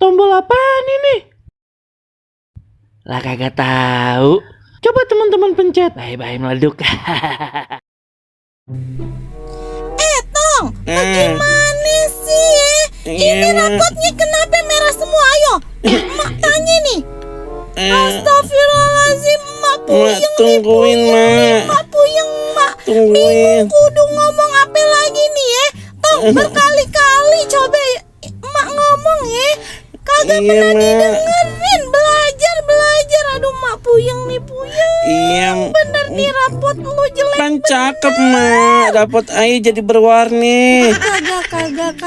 tombol apaan ini? Lah kagak tahu. Coba teman-teman pencet. Bye-bye meleduk. Tong, bagaimana sih? Ini rapotnya kenapa merah semua? Ayo, Mak tanya nih. Astagfirullahaladzim, Mak puyeng tungguin, Mak. Mak puyeng, Mak. Tungguin. Kudu ngomong apa lagi nih ya? Tong, berkali-kali coba Mak ngomong ya. Kagak pernah didengerin. Belajar. Aduh, Mak puyeng nih, puyeng. Iya. Bener nih rapot lu jelek. Kan cakep, Mak. Rapot Ai jadi berwarni. Kagak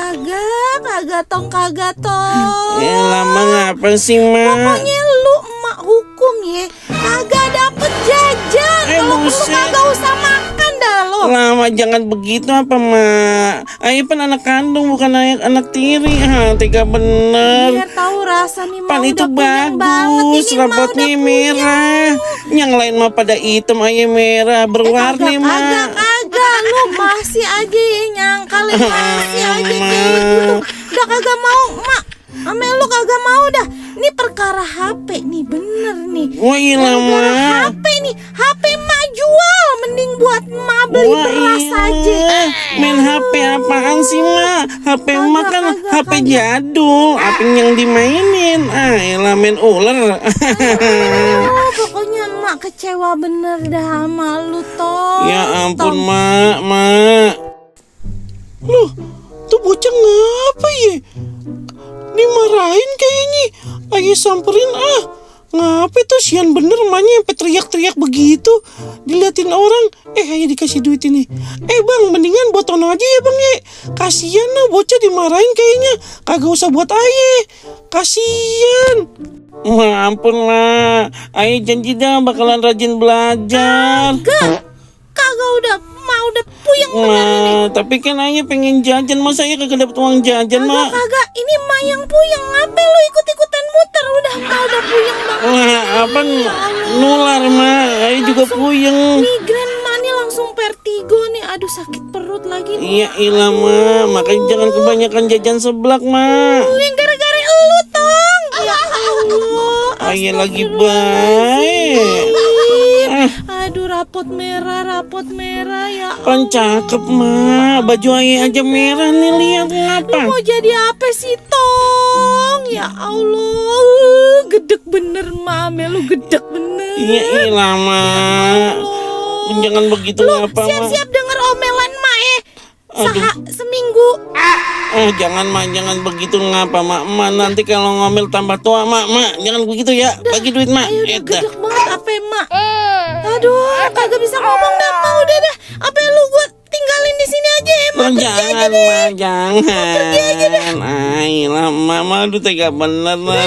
tong. Ya lama ngapa sih, Mak? Pokoknya lu emak hukum ya. Kagak dapet jajan. Kalau lu buset. kagak usah makan dah lo. Lama jangan begitu apa, Mak? Ai pan anak kandung bukan anak tiri. Tega bener. Biar tahu rasa nih Pan mau itu udah puyeng banget. bagus, Ini mah rapotnya udah merah. Yang lain mah pada hitam, Ai merah berwarni, Mak. Kagak lu masih aja nyangkal masih aja kayak gitu. Udah kagak mau mak. Ame lu kagak mau dah. Ini perkara HP nih bener nih. Wah iya, Perkara Mak. HP nih. HP mak jual. Mending buat mak beli beras aja. Main HP apaan sih, Mak? HP Mak kan HP kagak. jadul. Apa yang dimainin? Elah main ular. Oh, pokoknya mak kecewa bener dah sama lu Tong. Ya ampun, Mak. Loh, tuh bocah ngapa ya? Dimarahin kayaknya. Ayo samperin Ngapa tuh sian bener emaknya sampai teriak-teriak begitu. Diliatin orang. Ayo dikasih duit ini. Bang, mendingan buat Tono aja ya bang ya. Kasian lah bocah dimarahin kayaknya. Kagak usah buat Aye. Kasian. Ampun lah. Aye janji dah bakalan rajin belajar. Kagak udah puyeng bener ini. Tapi kan Aye pengen jajan. Masa Aye kagak dapet uang jajan, Mak? Kagak, ini mak yang puyeng. Ngapain lu ikut-ikutan muter? Udah puyeng banget. Apa nular, Mak? Aye juga puyeng. Migren mak nih langsung vertigo nih. Aduh sakit perut lagi nih. Iya ilah, Mak. Makanya jangan kebanyakan jajan seblak, Mak. Yang gara-gara elu Tong. Ya Allah. Aye lagi baik. Aduh rapot merah ya. Kan cakep, Mak. Baju Aye aja merah nih, lihat ngapa? Mau jadi apa sih Tong? Ya Allah. Gedek bener Mame lu gedek bener. Iya ilah, Mak. Jangan begitu ngapa, Mak. Siap-siap denger omelan mak seminggu. Jangan, Mak, jangan begitu ngapa, Mak. Nanti kalau ngomel tambah tua, Mak. Jangan begitu ya. Bagi duit, Mak. Ayo udah gedek banget apa mak. Aduh, kagak bisa ngomong dah mak. Udah dah. Apa lu gua tinggalin di sini aja ya mak. Jangan, Mak, jangan. Ayolah, Mak, aduh tega bener lah.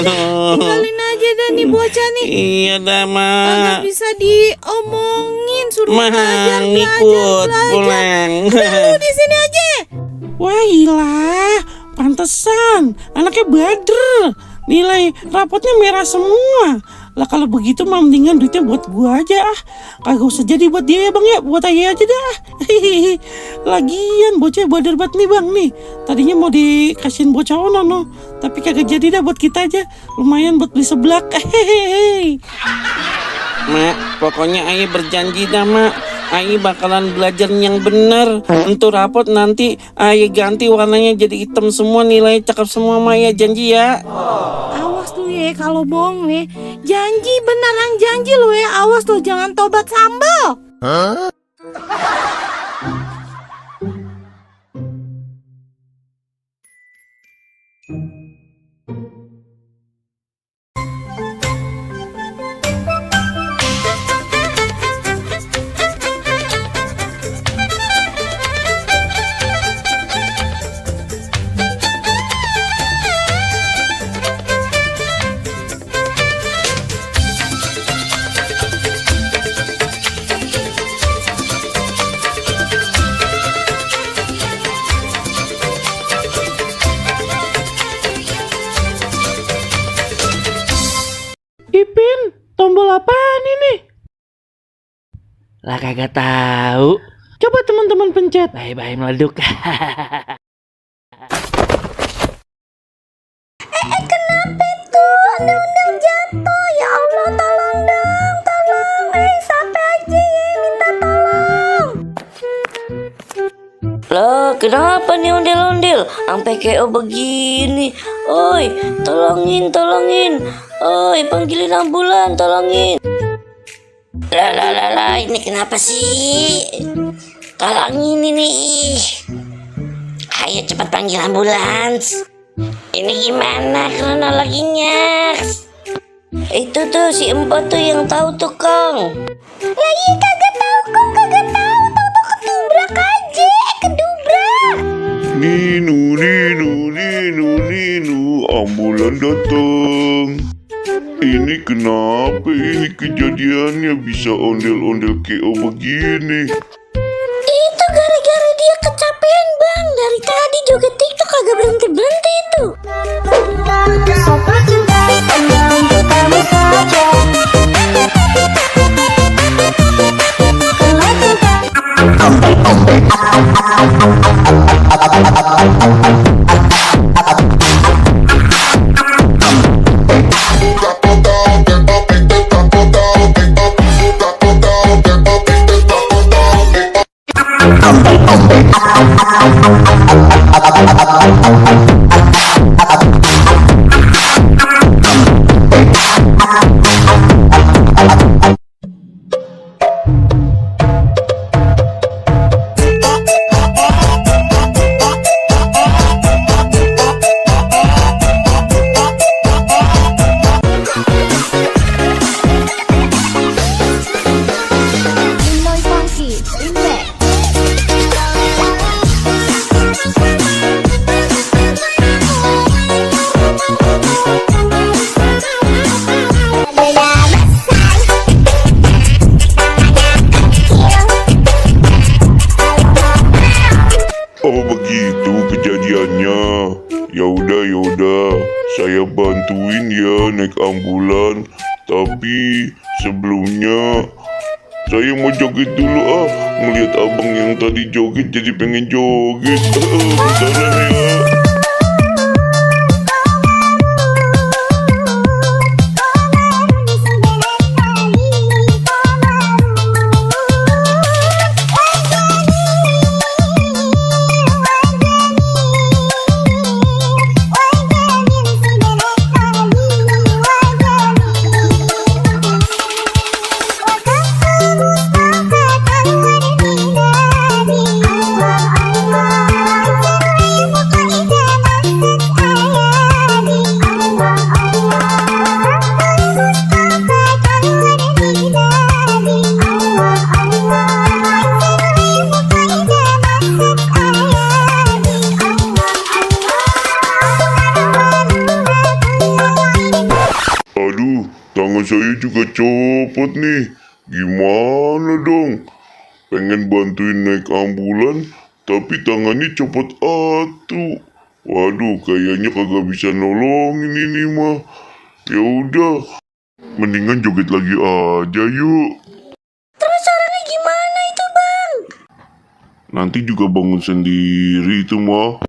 Tinggalin aja dah nih bocah nih. Iya dah, Mak. Kagak bisa diomongin, suruh belajar. Ngikut pulang. Lu di sini aja. Wah ilah, pantesan anaknya bader. Nilai rapotnya merah semua. Lah kalau begitu mah mendingan duitnya buat gua aja Kagak usah jadi buat dia ya bang ya. Buat Aye aja dah. Lagian bocah bader banget nih bang nih. Tadinya mau dikasihin bocah ono tapi kagak jadi dah buat kita aja. Lumayan buat beli seblak. Mak, pokoknya Aye berjanji dah, Mak. Aye bakalan belajar yang bener. Untuk rapot nanti Aye ganti warnanya jadi hitam semua, nilai cakep semua, Mak, ya. Janji ya. Awas lu ya kalau bohong nih. Janji beneran janji lu ya. Awas lu jangan tobat sambal. Ipin, tombol apaan ini? Lah kagak tahu. Coba teman-teman pencet. Bye-bye meleduk. Kenapa ondel-ondel jatuh. Ya Allah, tolong dong, tolong. Siapa aja ya, minta tolong. Lah, kenapa nih ondel-ondel? Sampai KO begini. Oi, tolongin. Oi, panggilin ambulan, tolongin. Lah, ini kenapa sih? Tolongin ini. Ayo cepat panggil ambulans. Ini gimana kronologinya? Itu tuh si Empat tuh yang tahu tuh, Kong. Ya iya kagak tahu, kok kagak tahu. Tahu ketubrak aja, kedubrak. Ninu, ambulan datang. Ini kenapa ini kejadiannya bisa ondel-ondel KO begini? Itu gara-gara dia kecapean, Bang. Dari tadi joget TikTok kagak berhenti-berhenti itu. Oh begitu kejadiannya. Yaudah, saya bantuin ya naik ambulan. Tapi sebelumnya saya mau joget dulu ngelihat abang yang tadi joget jadi pengen joget. Bentar ya. Aduh, tangan saya juga copot nih. Gimana dong? Pengen bantuin naik ambulan, tapi tangannya copot atu. Waduh, kayaknya kagak bisa nolongin ini mah. Ya udah, mendingan joget lagi aja yuk. Terus caranya gimana itu, Bang? Nanti juga bangun sendiri itu mah.